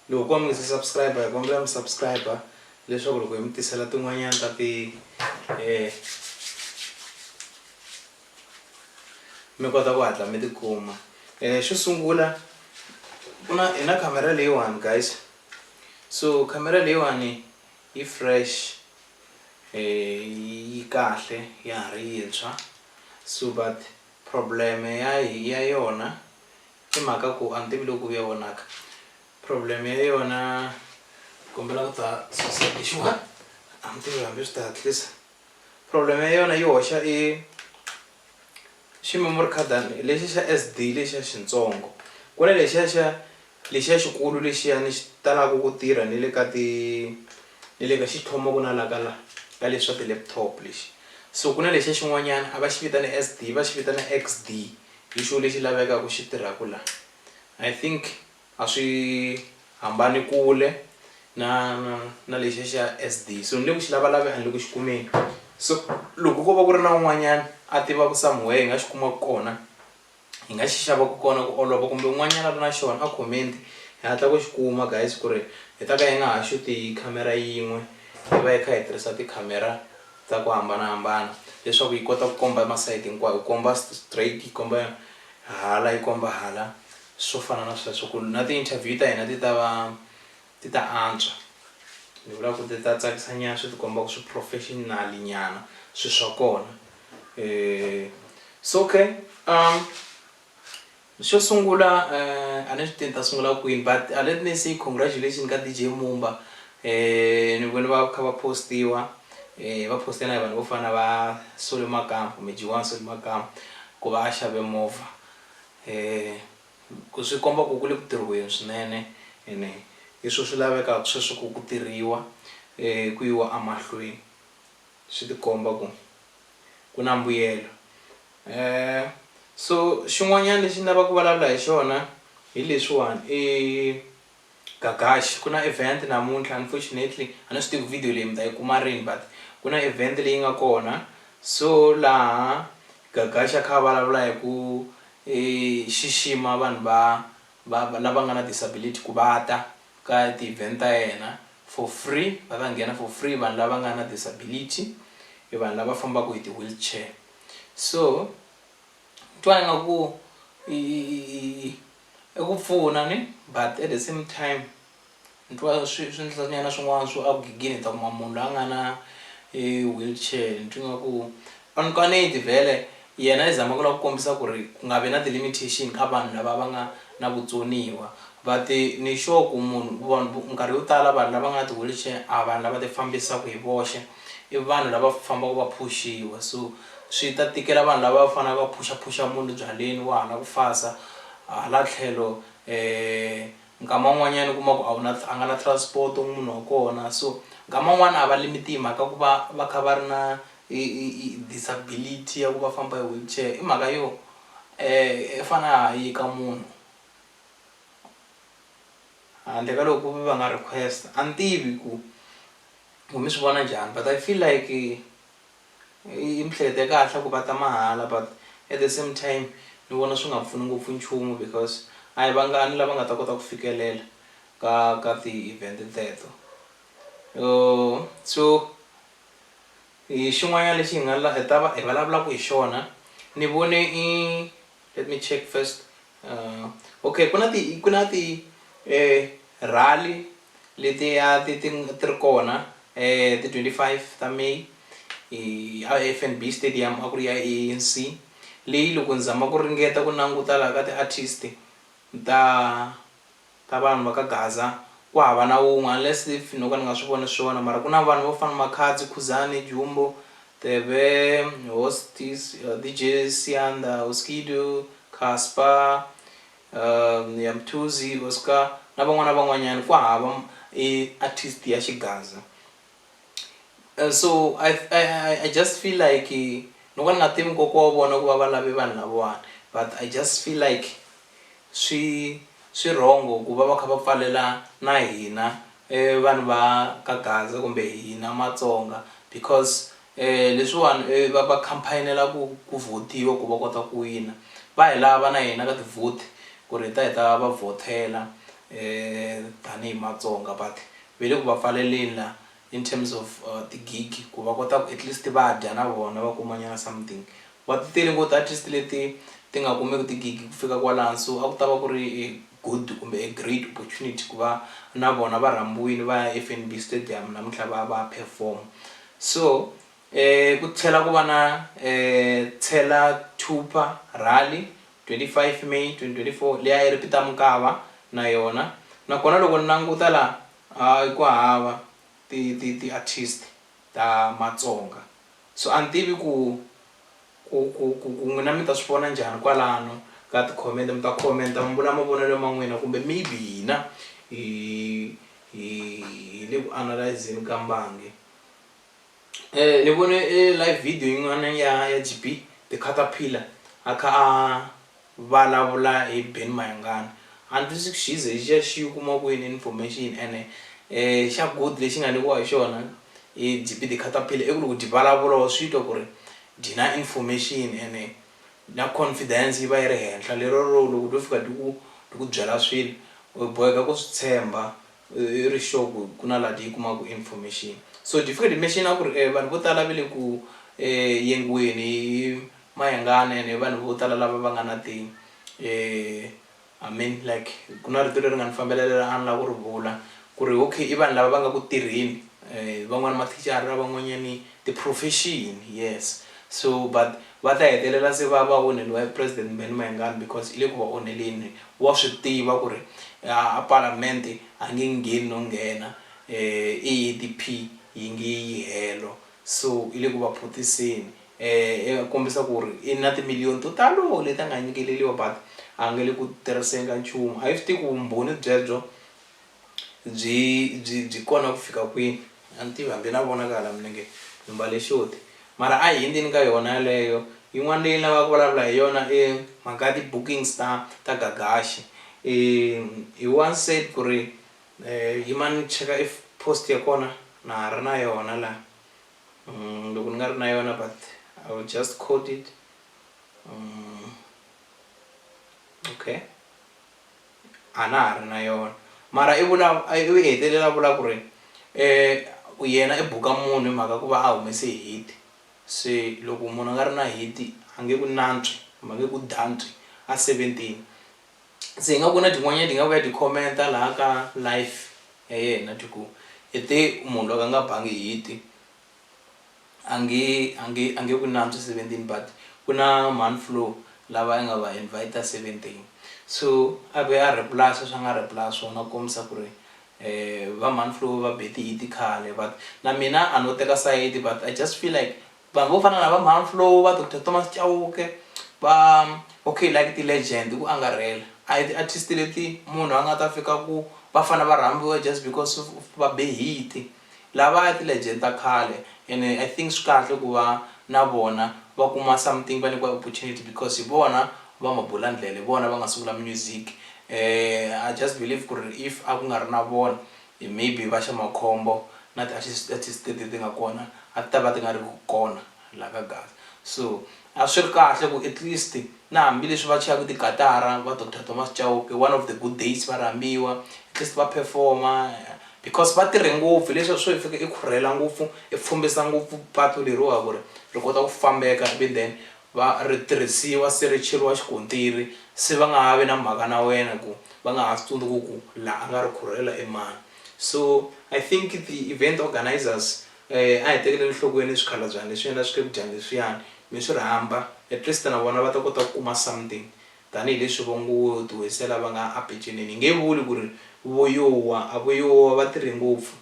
Loko ko va mi nga se subscribe hi kombela mi subscribe leswaku loko hi mi tisela tin'wanyana ta ti mi kota ku hatla mi ti kuma. Xo sungula ku na hi na khamera leyiwani guys so khamera leyiwani yi fresh yi kahle ya ha ri yintshwa so but problem ya ya yona i mhaka ku a ni tivi loko ya vonaka problem ya yona kombela ku ta susa lexiwani a ni tivi hambi swi ta hatlisa problem ya yona yi hoxa i xi memory card lexi xa S_D lexiya xitsongo ku na lexiya xa lexiya xikulu lexiyani xi talaka ku tirha ni le ka ti ni le ka xi tlhomaka na la ka la ka leswi swa ti-laptop lexi so ku na lexiya xin'wanyana a va xi vitana S_D va xi vitana X_D hi xo lexi lavekaka xi tirhaka la I think a swi hambani kule na na na lexiya xa S_D so ni le ku xi lavalaveni a ni le ku xi kumeni so loko ko va ku ri na un'wanyana a tivaka somewhere hi nga xi kumaka kona hi nga xi xavaka kona ku olova kumbe un'wanyana a ri na xona a comment hi hatla ku xi kuma guys ku ri hi ta ka hi nga ha xuti hi khamera yin'we hi va hi kha hi tirhisa tikhamera ta ku hambanahambana leswaku yi kota ku komba masayiti hinkwawo yi komba straight yi komba hala yi komba hala swo fana na sweswo ku na ti-interview ta hina ti ta va ti ta antswa ni vula ku ti ta tsakisa nyana swi ti komba ku swi professional nyana swi swa kona so okay Xo sungula a ni swi tivi ni ta sungula kwini but let me say congratulation ka D_J Mumba ni vone va kha va post-iwa va post-e na hi vanhu vo fana na va Solly Makamu kumbe G_one Solly Makamu ku va a xave movha ku swi komba ku ku le ku tirhiweni swinene ene hi swo swi lavekaka sweswo ku ku tirhiwa ku yiwa a mahlweni swi tikomba ku ku na mbuyelo. So xin'wanyana lexi ni lavaka ku vulavula hi xona hi leswiwani i Gagash ku na event namuntlha unfortunately a ni swi tivi video leyi mi ta yi kuma rini but ku na event leyi nga kona so laha Gagash a kha a vulavula hi ku xixima vanhu va va lava nga na disability ku va ta ka ti-event ta yena for free va ta nghena for free vanhu lava nga na disability i vanhu lava fambaka hi ti-wheelchair. So ni twa ingaku i i ku pfuna ne but at the same time ni twa swi swi endla nyana swin'wana swo a gigini hi ta kuma munhu loyi a nga na wheelchair ni twa ingaku a ni kaneti vhele yena i zama ku lava ku kombisa ku ri ku nga vi na ti-limitation ka vanhu lava va nga na vutsoniwa but ni sure ku munhu vanhu minkarhi yo tala vanhu lava nga na ti-wheelchair a vanhu lava ti fambisaka hi voxe. I vanhu lava fambaka va phuxiwa so swi ta tikela vanhu lava va faneleke va phusha phusha munhu byaleni wa ha lava ku fasa hala tlhelo nkama wun'wanyana u kuma ku a wu na a nga na transport munhu wa kona so nkama wun'wani a va limit hi mhaka ku va va kha va ri na i disability ya ku va famba hi wheelchair i mhaka yo i fane a ha yi ka munhu handle ka loko ku ve va nga request a ni tivi ku. Ku mi swi vona njhani but I feel like i miehleketo ya kahle ku va ta mahala but at the same time ni vona swi nga pfuni ngopfu nchumu because a hi vangani lava nga ta kota ku fikelela ka ka ti-event teto so hi xin'wanyana lexi hi nga la hi ta va hi vulavulaka hi xona ni vone i let me check first okay ku na ti ku na ti rally letiya ti ti ti ri kona ti 25 ta May a F_N_B stadium a ku ri ya A_N_C leyi loko ni zama ku ringeta ku languta laha ka ti-artist ta ta vanhu va ka Gaza ku hava na wun'we unless if no ka ni nga swi voni swona mara ku na vanhu vo fana na Makhadzi, Khuzani, Jumbo, Tebe, Hostis, D_J Siyanda, Oskido, Cassper. Ya Mthuzi, Oscar na van'wana na van'wanyana ku hava i artist ya xigaza so I I I just feel like no ka ni nga tivi nkoka wa vona ku va va lave vanhu lavawani but I just feel like swi swi wrong ku va va kha va pfalela na hina vanhu va ka Gaza kumbe hina Matsonga because Leswiwani va va campaign-ela ku ku vhotiwa ku va kota ku wina va hi lava na hina ka ti-vote ku ri hi ta hi ta va vhotela. Tanihi Matsonga but ve le ku va pfaleleni la in terms of ti-gig ku va kota ku at least va dya na vona va kuma nyana something. Va ti tele ngopfu ti-artist leti ti nga kumeki ti-gig ku fika kwalano so a ku ta va ku ri a good kumbe a great opportunity ku va na vona va rhambiwile va ya F_N_B stadium namuntlha va ya va ya perform. So ku tlhela ku va na Tshela Thupa Rally 25 May 2024 leyi a yi ri Peter Mokaba na yona nakona loko ni languta la hayi ku hava ti ti ti-artist ta Matsonga so a ni tivi ku ku ku ku ku n'wina mi ta swi vona njhani kwalano ka ti-comment mi ta comment mi vula mavonelo ma n'wina kumbe maybe hina hi hi hi le ku analyze-ni ka mbangi. Ni vone e live video yin'wana ya ya G_B the caterpillar a kha a vulavula hi Benny Mayengani a ni twisisi ku xi ze xi ya xi yi kuma kwini information ene xa good lexi nga nyikiwa hi xona i G_B the caterpillar i ku loko dyi vulavula wa swi twa ku ri dyi na information ene na confidence yi va yi ri henhla lero ro loko dyo fika dyi ku dyi ku byela swilo u boheka ku swi tshemba. I ri sure ku ku na laha ti yi kumaka information so different information a ku ri vanhu vo tala va le ku yengiweni hi Mayengani ene vanhu vo tala lava va nga na ti I mean like ku na rito leri nga ni fambela leri a ni lava ku ri vula ku ri okay i vanhu lava va nga ku tirheni van'wani mathicara van'wanyani ti-profession yes so but va ta hetelela se va va onheliwa hi president Benny Mayengani because i le ku va onheleni wa swi tiva ku ri a palamende a nge ngheni no nghena A_D_P yi nge yi helo so i le ku va phutiseni a kombisa ku ri i na timiliyoni to talo leti a nga nyikeleriwa but a nga le ku tirhiseni ka nchumu a yi swi tivi ku vumbhoni byebyo byi byi byi kona ku fika kwini a ni tivi hambi na vonaka hala milenge ni mbale xoti mara a hi hundzeni ka yona yaleyo yin'wana leyi ni lavaka ku vulavula hi yona i mhaka ya ti-bookings ta ta Gagashi he once said ku ri yimani ni cheka if post ya kona na ha ri na yona la loko ni nga ri na yona but I will just quote it okay. A na ha ri na yona mara i vula i hetelela a vula ku ri yena i buka munhu hi mhaka ku va a humese hit se loko munhu a nga ri na hit a nge ku nantswi kumbe a nge ku dantswi a seventini se hi nga ku na tin'wanyana ti nga vuya ti comment-a laha ka live ya yena ti ku i te munhu loko a nga bangi hit a nge a nge a nge ku nantswi 17 but ku na mhani Flo lava a nga va invite 17 so a vuya a reply sweswi a nga reply swona ku kombisa ku ri va mhani Flo va be ti-hit khale but na mina a no teka sayiti but I just feel like vanhu vo fana na va mhani Flo va Doctor Thomas Chauke va okay like ti-legend hi ku angarhela a hi ti-artist leti munhu a nga ta fika ku va fane va rhambiwa just because of va be hit. Lava i ti legend ta khale ene I think swi kahle ku va na vona va kuma something va nyikiwa opportunity because hi vona va mabulandlela hi vona va nga sungula music I just believe ku ri if a ku nga ri na vona maybe va xa makhombo na ti artist artist leti ti nga kona a ti ta va ti nga ri kona la ka Gaza so a swi ri kahle ku at least na hambileswi va chayaka tikatara va Doctor Thomas Chauke one of the good days va rhambiwa at least va perform-a because va tirhe ngopfu hi leswiya swo i fika i khurhela ngopfu i pfhumbisa ngopfu patu leriwa ku ri ri kota ku fambeka ivi then va ri tirhisiwa se ri cheriwa xikontiri se va nga ha vi na mhaka na wena ku va nga ha swi tsundzuki ku la a nga ri khurhela i mani so I think the event organizers A hi tekeleni enhlokweni swikhalabya leswiya na swikedyana leswiyani mi swi rhamba at least na vona va ta kota ku kuma something tanihileswi vo ngo tiwisela va nga a pecenini. Hi nge vuli ku ri vo yowa a vo yowa va tirhe ngopfu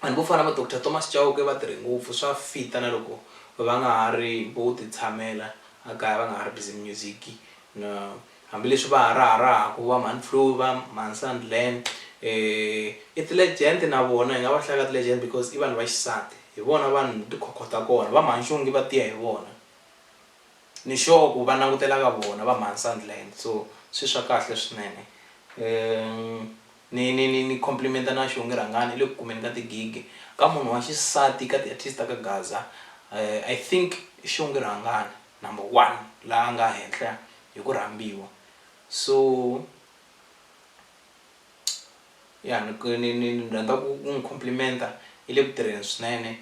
vanhu vo fana na va Doctor Thomas Chauke va tirhe ngopfu swa fit-a na loko va nga ha ri vo ti tshamela a kaya va nga ha ri busy music na. Hambileswi va ha raharahaku va Mhani Flo, va Mhani Sandland i ti-legend na vona hi nga va hlaya ka ti-legend because i vanhu va xisati hi vona vanhu tikhokho ta kona va Mhani Xongi va tiya hi vona ni sure ku va langutela ka vona va Mhani Sandland so swi swa kahle swinene ni ni ni ni compliment na Xongi Rhangani i le ku kumeni ka tigigi ka munhu wa xisati ka ti-artist ta ka Gaza I think i Xongi Rhangani number one la a nga henhla hi ku rhambiwa so Ya ni ni ni ni rhandza ku ku n'wi compliment-a i le ku tirheni swinene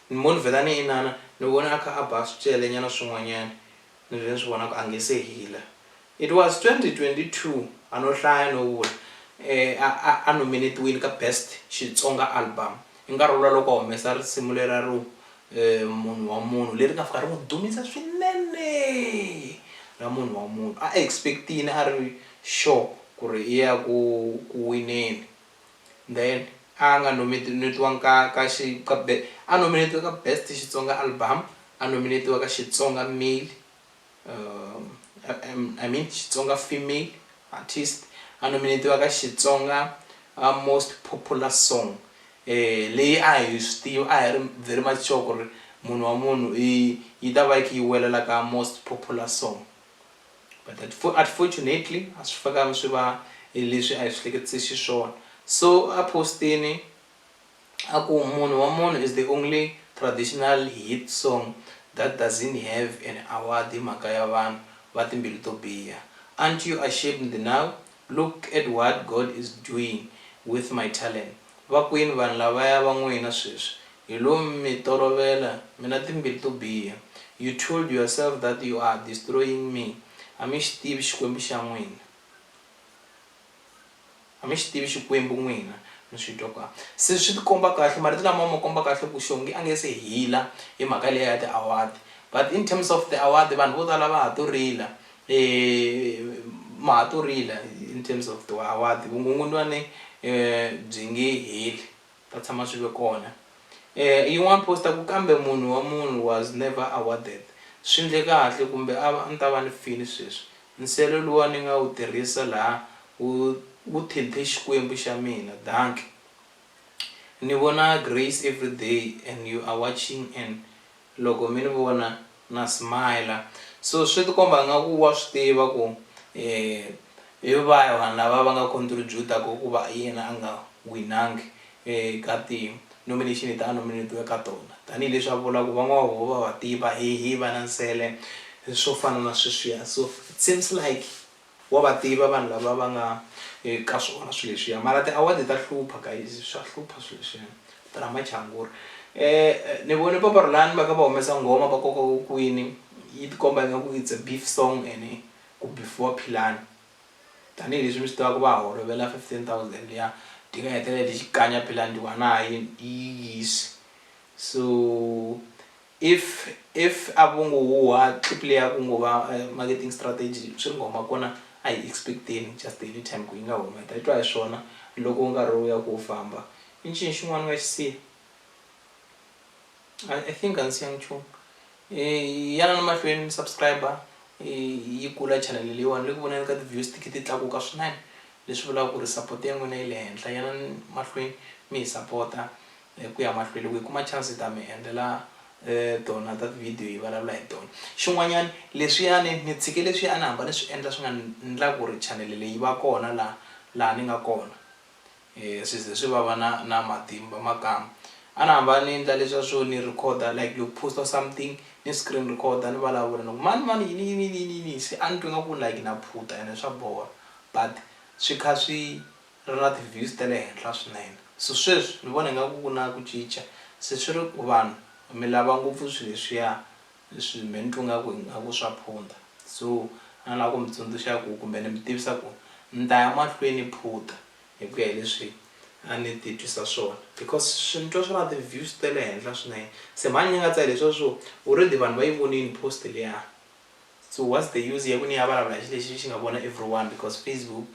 ni mo ni vhela ni inana ni vona a kha a ba swicele nyana swin'wanyana ni vhe ni swi vona ku a nge se hila. It was 2022 a no hlaya no vula a a a nominate-wini ka best Xitsonga album i nkarhi woluwa loko a humesa risimu leriya ro munhu wa munhu leri nga fika ri n'wi dumisa swinene ra munhu wa munhu a expect-ini a ri sure ku ri i ya ku ku wineni then a nga nominate-wanga ka ka xi ka a nominate-iwe ka best Xitsonga album a nominate-iwa ka Xitsonga male I mean Xitsonga female artist a nominate-iwa ka Xitsonga most popular song leyi a hi swi tiva a hi ri very much sure ku ri munhu wa munhu i yi ta va yi kha yi welela ka most popular song but unfortunately a swi fakanga swi va leswi a hi swi hleketise xiswona so a post-ini a ku munhu wa munhu is the only traditional hit song that doesn't have an award hi mhaka ya vanhu va timbilu to biha aren't you ashamed now look at what God is doing with my talent va kwini vanhu lavaya va n'wina sweswi hi lo mi tolovela mi na timbilu to biha you told yourself that you are destroying me a mi xi tivi Xikwembu xa n'wina. A mi xi tivi Xikwembu n'wina, mi swi twa ku se swi tikomba kahle marito lama ma komba kahle ku Xongi a nge se hila hi mhaka liya ya ti-award but in terms of ti-award vanhu vo tala va ha to rila ma ha to rila in terms of ti-award vukungundzwani byi nge heli ta tshama swi ve kona. Yin'wana post ku kambe munhu wa munhu was never awarded swi ndle kahle kumbe a ni ta va ni fini sweswi. Nsele luwa ni nga wu tirhisa laha wu wu thinthe Xikwembu xa mina. Dankie. Ni vona Grace everyday and you are watching and loko mi ni vona na smile. So swi ti komba ingaku wa swi tiva ku hi vahi vanhu lava va nga contribute-aka ku va yena a nga winangi ka ti nomination leti a nominate-iwe ka tona. Tanihi leswi a vula ku van'wana va voho va va tiva hehe va na nsele swo fana na sweswiya so it seems like wa va tiva vanhu lava va nga ka swona swilo leswiya mara ti-award ta hlupha guys swa hlupha swilo leswiya ra machanguri ni vone Papa Rhulani va kha va humesa nghoma va koka ku kwini yi tikomba ingaku it's a beef song ene ku beef-iwa Philani. Tanihi leswi mi swi tivaka va ha holovela 15000 liya ti nga hetelela ti xikanya phela ndzi wa na yi yi yisi so if if a vo ngo huha clip leya ku ngo va marketing strategy swi ri nghoma kona a hi expect-eni just anytime ku yi nga huma hi ta twa hi swona loko nkarhi wu ya ku wu famba i ncini xin'wana ni nga xi siya I think a ni siyangi nchumu yanani mahlweni mi subscribe yi kula channel leyiwani le ku voneni ka ti-views ti kha ti tlakuka swinene leswi vulaka ku ri support ya n'wina yi le henhla yanani mahlweni mi hi sapota ku ya mahlweni loko hi kuma chance hi ta mi endlela tona ta ti-video hi vulavula hi tona xin'wanyana leswiyani ni tshike leswiya a ni hamba ni swi endla swi nga ndla ku ri chanele leyi yi va kona laha laha ni nga kona. Swi ze swi vava na na matimba ma kama a ni hamba ni endla leswiya swo ni record-a like loko post-iwa something ni screen record-a ni vulavula ni ku mani mani yini yini yini yini yini se a ni twa ingaku like na phuta ene swa borha but swi kha swi ri na ti-views ta le henhla swinene so sweswi ni vona ingaku ku na ku cinca se swi ri ku vanhu mi lava ngopfu swilo leswiya leswi mehe ni twa ingaku ingaku swa phunta so a ni lava ku mi tsundzuxa ku kumbe ni mi tivisa ku ni ta ya mahlweni ni phuta. Hi ku ya hi leswi a ni titwisa swona because swi ni twa swi ri na ti-views ta le henhla swinene se mhani ni nga tsaka leswiya swo already vanhu va yi vonile post liya so what's the use ya ku ni ya vulavula hi xilo lexi xi nga vona everyone because Facebook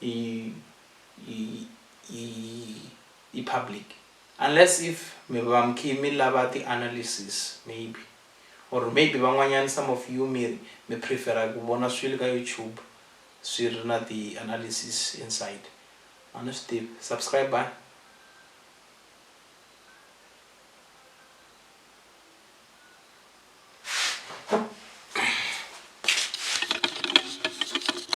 yi yi yi yi public unless if mi va mi khe mi lava ti-analysis maybe or maybe van'wanyana some of you mi mi prefer-a ku vona swilo ka YouTube. Swi ri na ti analysis inside a ni swi tivi subscribe.